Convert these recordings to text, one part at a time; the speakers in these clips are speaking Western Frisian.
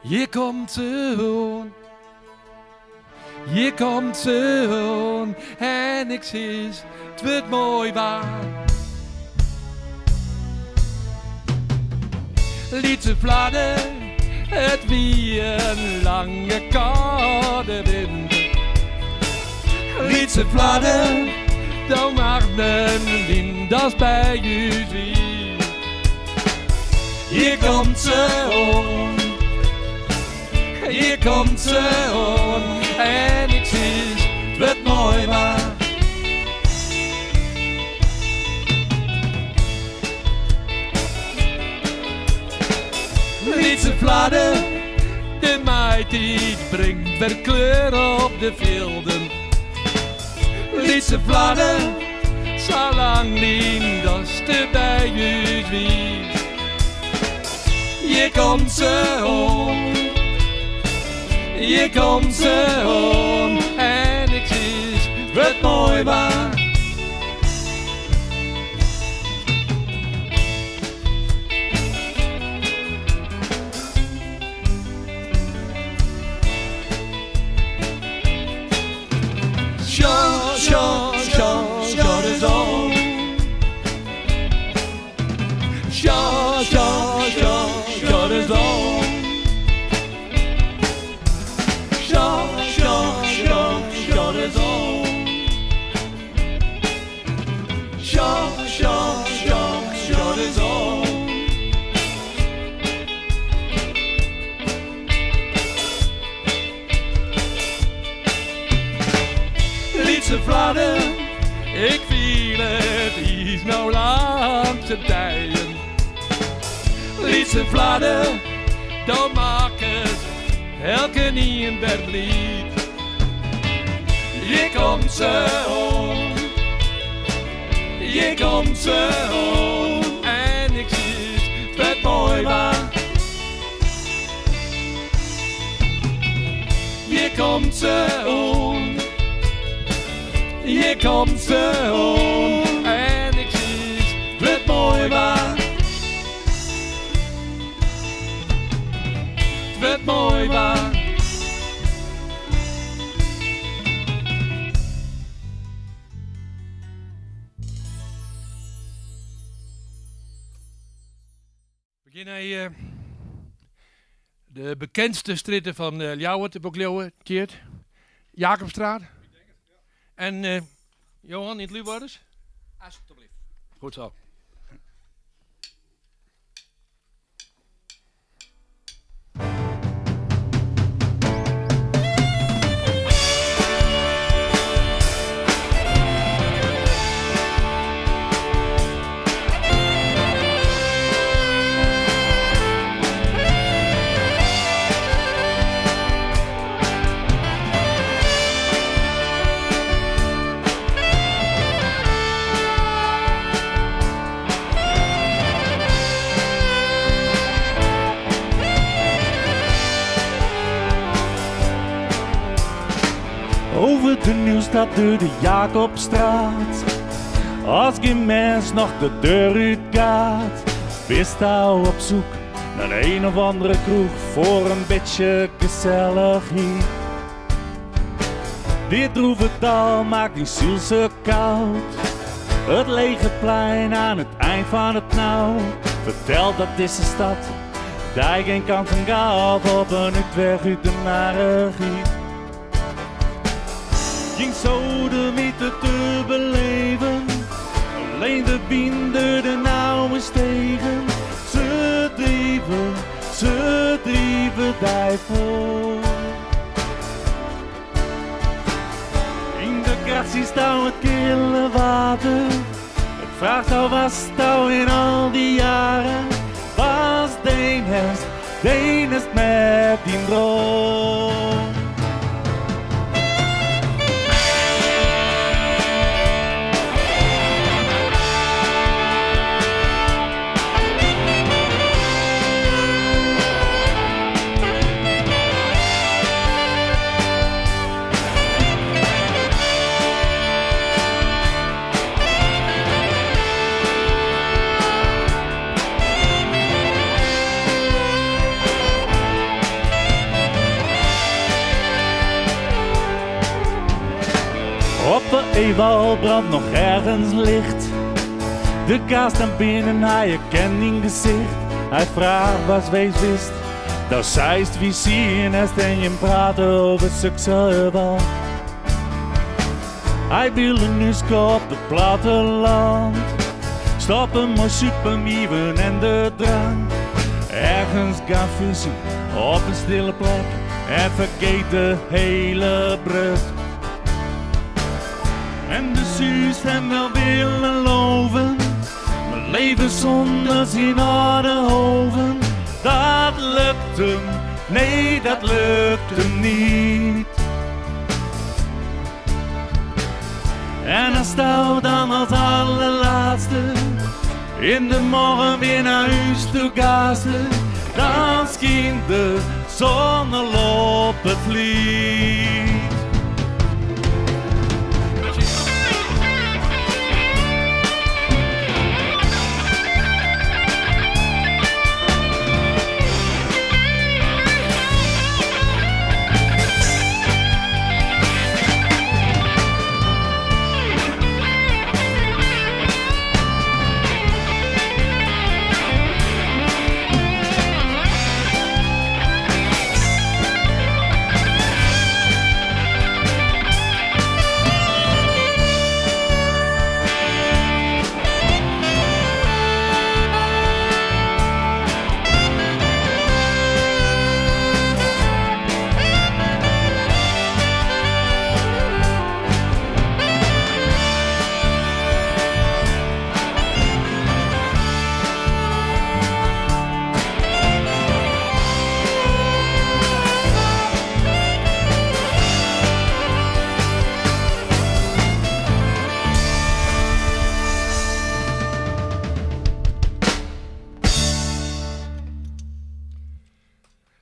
Hjir komt se oan. Hjir komt se oan en ik sis, 't wurdt moai waar. Lytse fladder, it wie in lange kâlde winter. Lytse fladder, do marren lyn datst by ús wie. Hjir komt se oan, hjir komt se oan en ik sis, 't wurdt moai waar. Lytse fladder, de maitiid bringt wer kleur op de fjilden. Lytse fladder, sa lang lyn datst by ús wiest. Hjir komt se oan, hjir komt se oan en ik sis, 't wurdt moai waar. Sjoch, sjoch, sjoch, sjoch ris oan. Sjoch, sjoch, sjoch, sjoch ris oan. Sjoch, sjoch, sjoch, sjoch ris oan. Sjoch, sjoch, sjoch, sjoch ris oan. Lytse fladder, ik fiel it iis no langs de dijen. Lytse fladder, do makkest elkenien wer bliid. Hjir komt se oan, hjir komt se oan en ik sis, 't wurdt moai waar. Hjir komt se oan, hjir komt se oan en ik sis, 't wurdt moai waar. 't Wurdt moai waar. We gean nei de bekendste strjitte fan Ljouwert, wol ik leauwe, Tjeerd. Jacobstraat. En Johan, yn it Liwwadders? Alsjeblieft. Goed zo. Over de Nieuwstraat door de Jacobstraat. As gjin mens noch de deur út gaat, bist al op zoek naar de een of andere kroeg voor een beetje gezelligheid. Dit droeve dal maakt die ziel zo koud. Het lege plein aan het eind van het nauw vertelt dat deze stad daar geen kant van gaf op een uitweg uit de narigheid. Ging sodemieter te beleven, alleen de binder de nauwe stegen. Ze drieven daar voor. In de gratie staan het kille water. Het vraagt al was touw in al die jaren. Was de enigste met die droom. festival brandt nog ergens licht. De kaas staat binnen, hij herkent in gezicht. Hij vraagt was wees wist. Dat zeist wie zien est en je praten over succes. Hij wil een huske op het platteland. Stoppen maar supermieven en de drank. Ergens gaan vissen op een stille plek. En vergeet de hele brug. En de Suus hem wel willen loven. Maar leven zonder zijn harde hoven. Dat lukt hem, nee dat lukt hem niet. En als jou dan als allerlaatste in de morgen weer naar huis toe gaasten, dan schijnt de zon al op het vliet.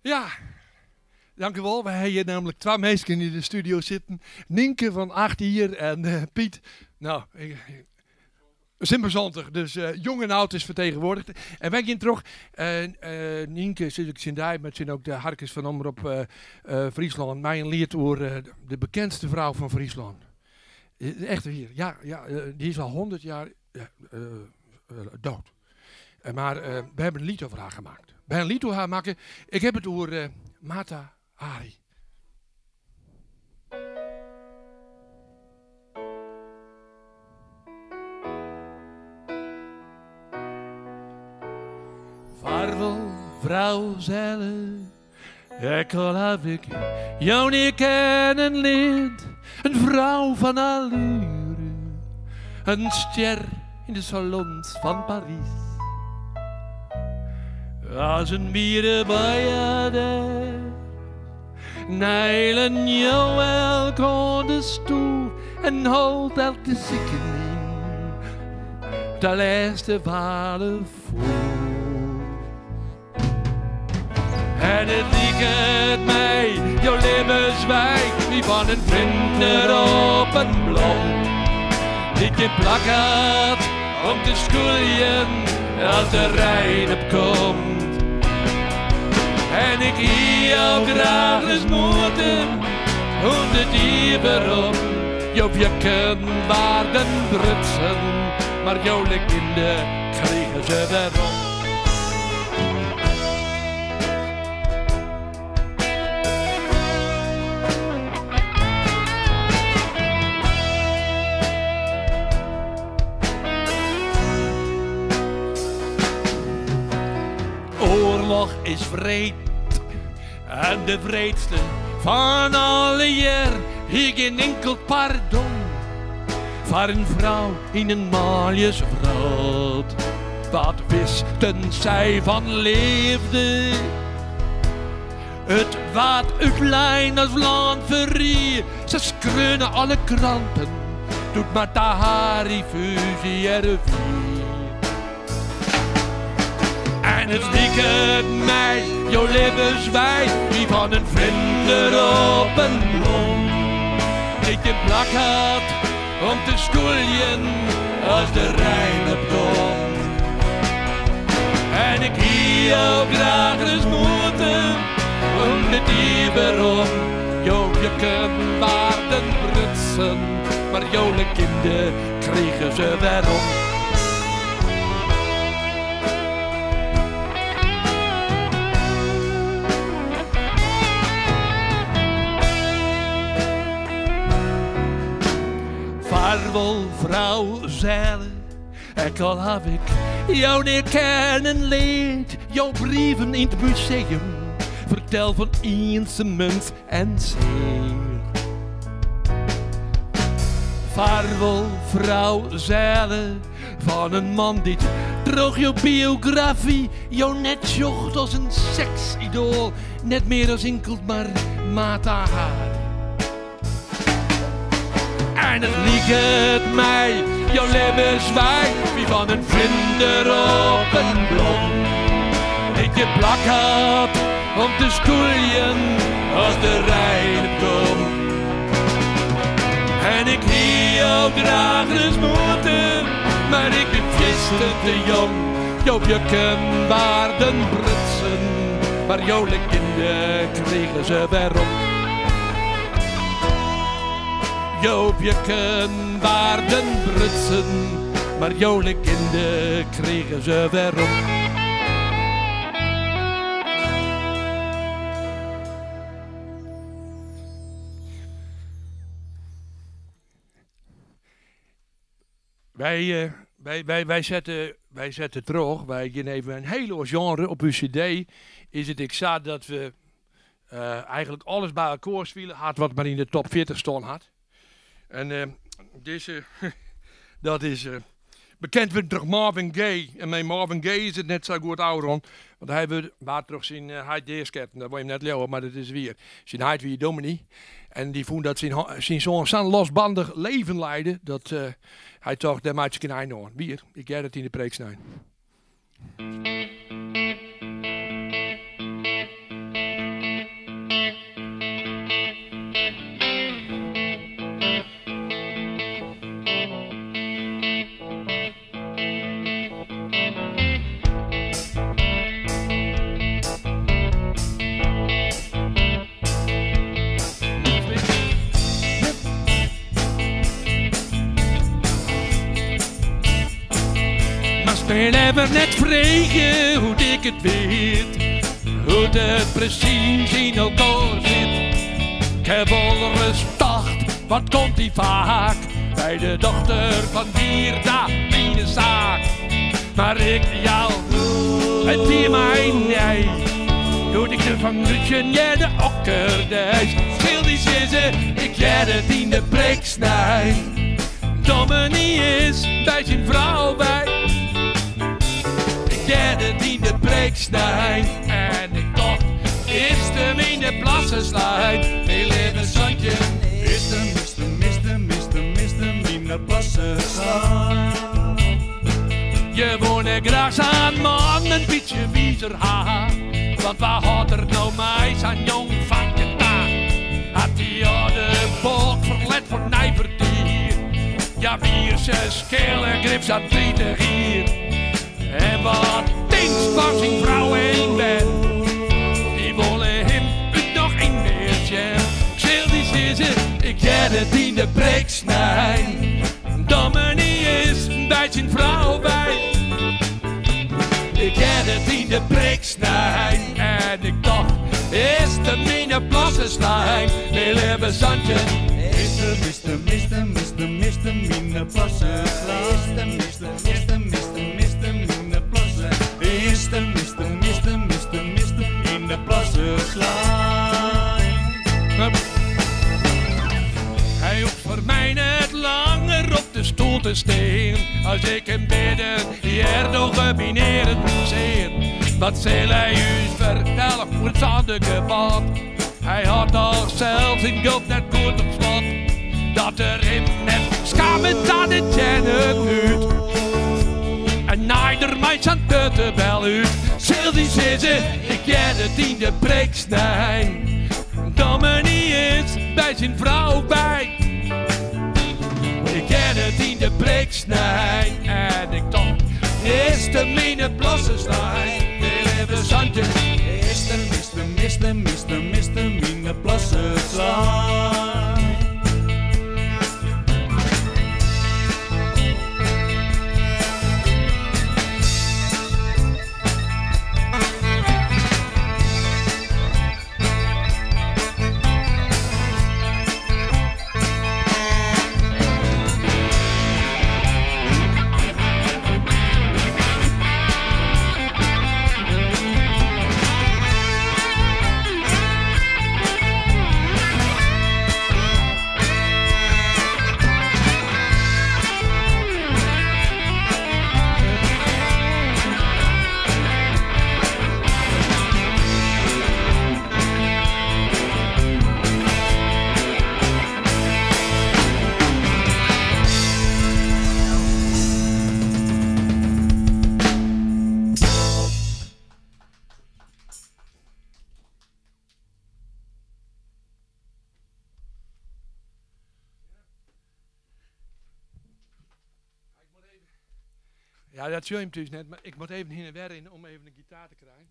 Ja, dank u wel. We hebben hier namelijk twee mensen in de studio zitten. Nienke van 8 hier en Piet. Nou, Simpelzondig. Dus jong en oud is vertegenwoordigd. En wij gaan terug. Nienke zit ik in daar, maar het zijn ook de harkers van Omrop Friesland. Mij een leert over de bekendste vrouw van Friesland. Echt hier. Ja, ja, die is al 100 jaar dood. Maar we hebben een lied over haar gemaakt. We hebben een lied over haar maken. Ik heb het over Mata Hari. Vaarwel, vrouw zelf, ik al heb ik jou niet kennen leerd. Een vrouw van allure, een ster in de salons van Parijs. Als een mierenbaaierde, nijlen jou elk aan de stoel en houdt elke zieke in de laatste wale voor. En het lieket mij, jouw levenswijk, die van een vlinder op een blom. Die je plakkaat om te schoeien als de Rijn opkomt. En ik hier jou graag eens moeten, hoe de dieper om. Jouw jekken waren brutsen, maar jouw kinderen kregen ze waarom. Oorlog is wreed en de wreedste van alle jaar. Hier geen enkel pardon voor een vrouw in een maljesvraat. Wat wisten zij van liefde? Het waard uitlijn als land verrie. Ze skrunnen alle kranten, doet Mata Hari fusie er vier. En het lieket mij, jouw levenswij, wie van een vlinder op een blom. Die je plak had om te schoeien als de Rijn opkomt. En ik hier jou graag eens moeten, om de dieper om. Jouw jukken waarden brutsen, Mar jo leginde krigen se werom. Vaarwel frou Zelle, ek al haw ik jou nea kennen leard, jo brieven yn 't museum fertel fan iensumens en sear. Vaarwel frou Zelle, fan in man dy't troch jo biografy jo net sjocht as in seksidoal, net mear as inkeld mar Mata Hari. En it liket my, jo libbenswei wie fan in flinder op in blom, dy't gjin plak hat om te skûljen as de rein opkomt. En ik hie jo graach ris moete, mar ik bin fierstente jong. Jo wjukken waarden brutsen, mar jo leginde krigen se werom. Jo wjukken waarden brutsen, mar jo leginde krigen se werom. Wy, wy, wy, wy sette, wy sette troch. Wy gean even in hiel oar sjenre. Op ús CD is it ek sa dat we eigenlik alles by elkoar spile hat wat mar yn de top 40 stân hat. En dizze, dat is bekend wurden troch Marvin Gaye. En mei Marvin Gaye is it net sa goed ôfrûn, want hy wurdt, waard troch syn heit deasketten. Dat wol jim net leauwe, mar dat is wier. Syn heit wie dominy en dy fûn dat syn, syn soan sa'n losbandich leven leide dat hy tocht, dêr meitsje ik in ein oan. Wier, ik hear it yn de preek snein. Moatst my leaver net freegje hoe't ik it wit, hoe't it presys yn elkoar sit. Ik ha wolris tocht, wat komt dy faak by de dochter fan Wierda yn 'e saak. Mar ik jou it wie my nij doe't ik fan Grytsjen hearde okkerdeis. Sil dy sizze, ik hear it yn de preek snein. Dominy is by syn frou wei. Ik hearde it yn de preek snein en ik tocht, is de yn de plasse slein? Myn leave 17. Is de, is de, is de, is de, is de yn de plasse slein? Je wolle graach sa'n man in bytsje wizer ha, want wa hâldt der no mei sa'n jong fanke ta? Hat dy âlde bok ferlet fan nij fertier? Ja, wier, se skele grif sa'n 30 jier. En wat tinkst fan syn frou en bern? Dy wolle him út noch yn mear sjen. Ik sil dy sizze, ik hear it yn de preek snein. Dominy is by syn frou wei. Ik hear it yn de preek snein en ik tocht, is de mine plasse slein? Myn leave 17. Is de, is de, is de, is de, is de mine plasse slein? Is de, is de, is de, is de, is de mine plasse? Is de, is de, is de, is de, is de mine plasse slein? Hy hoecht foar my net langer op de stoel te stean. As ik him bidden hear, dogge myn earen sear. Wat sil hy ús fertelle oer it sânde gebod? Hy hat dochs sels syn gulp net goed op slot. Dat er him net skamet ta de teannen út. En naait er mei sa'n tuttebel út. Sil dy sizze, ik hear it yn de preek snein. Dominy is by syn frou wei. Ik hear it yn de preek snein en ik tocht, is de mine plasse slein? Myn leave 17. Is de, is de, is de, is de, is de mine plasse slein? Ja, dat sil jim thús net, mar ik moat even hinne en wer rinne om even in gitaar te krijen.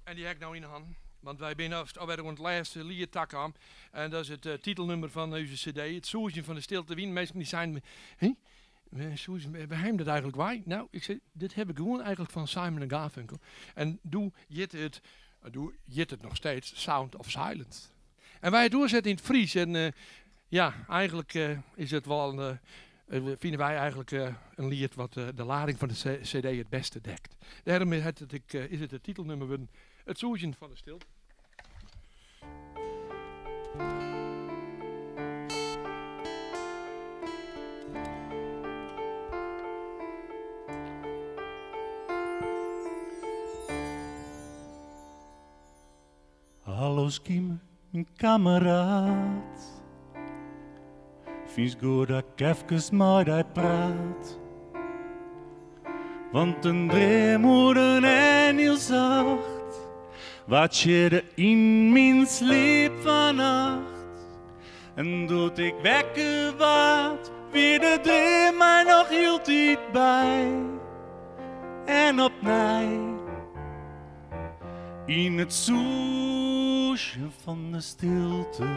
En dy ha ik no yn 'e hannen, want wy binne alwer oan it lêste liet takaam. En dat is it titelnummer fan ús CD, It Sûzjen fan de Stilte Wyn. Minsken dy seinen, Hé, wêr ha jim dat eigenlik wei? Nou, ik sei, dit ha we gewoan eigenlik fan Simon en Garfunkel. En doe hjitte it, doe hjit it noch steeds Sound of Silence. En wy ha it oerset yn it Frysk en ja, eigenlik is it wol fine wy eigenlik in liet wat de lading fan de CD it bêste dekt. Dêrom is it it titelnummer wurden, It Sûzjen fan de Stilte. Hallo Skiemer, myn kammeraat. Fynst goed dat ik efkes mei dy praat? Want in dream oer in en hiel sacht waard sjidde yn myn sliep fannacht. En doe't ik wekker waard, wie de dream my noch hieltyd by. En opnij. Yn it sûzjen fan de stilte.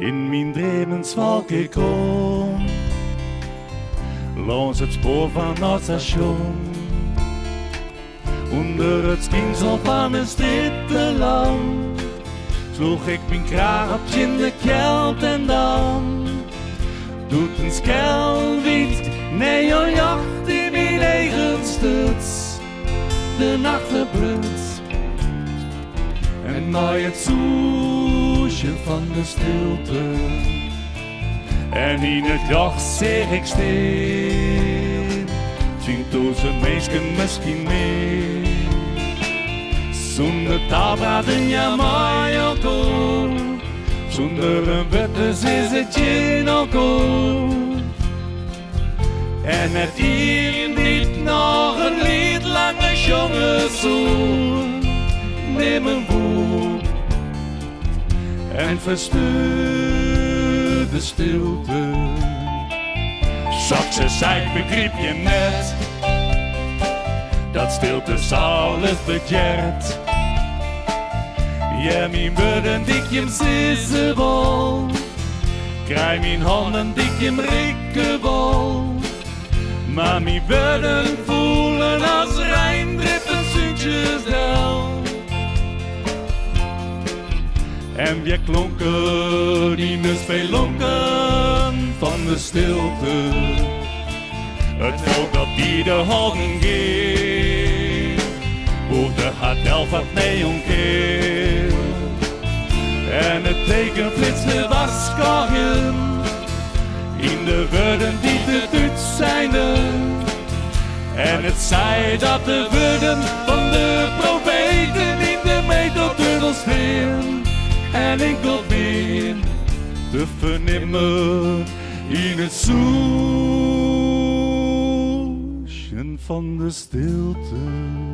Yn myn dreamen swalk ik om. Lâns it spoar fan it stasjon. Under it skynsel fan in strjittelamp sloech ik myn kraach op tsjin de kjeld en dan doe't in skel wyt neonljocht yn myn eagen stuts, de nacht ferbruts. En mei it sûzjen fan de stilte en yn it ljocht seach ik stean 10.000 minsken, miskien mear. Sûnder taal praten hja mei elkoar, sûnder in wurd te sizzen tsjin elkoar. En net ien dy't noch in liet langer sjonge soe, nimmen woe. En fersteurde stilte. Soks sei ik begryp jim net, dat stilte alles bedjert. Hear myn wurden dy't jim sizze wol, krij myn hannen dy't jim rikke wol. Mar myn wurden foelen as reindrippen súntsjes del. En wjerklonken yn de spelonken fan de stilte. It folk dat by de hannen gear, bûgde har del foar it neonkear. En it teken flitste warskôgjend yn de wurden dy't it útseinen. En it sei dat de wurden fan de profeten yn de metrotunnel stean en inkeld mear te fernimmen yn it sûzjen fan de stilte.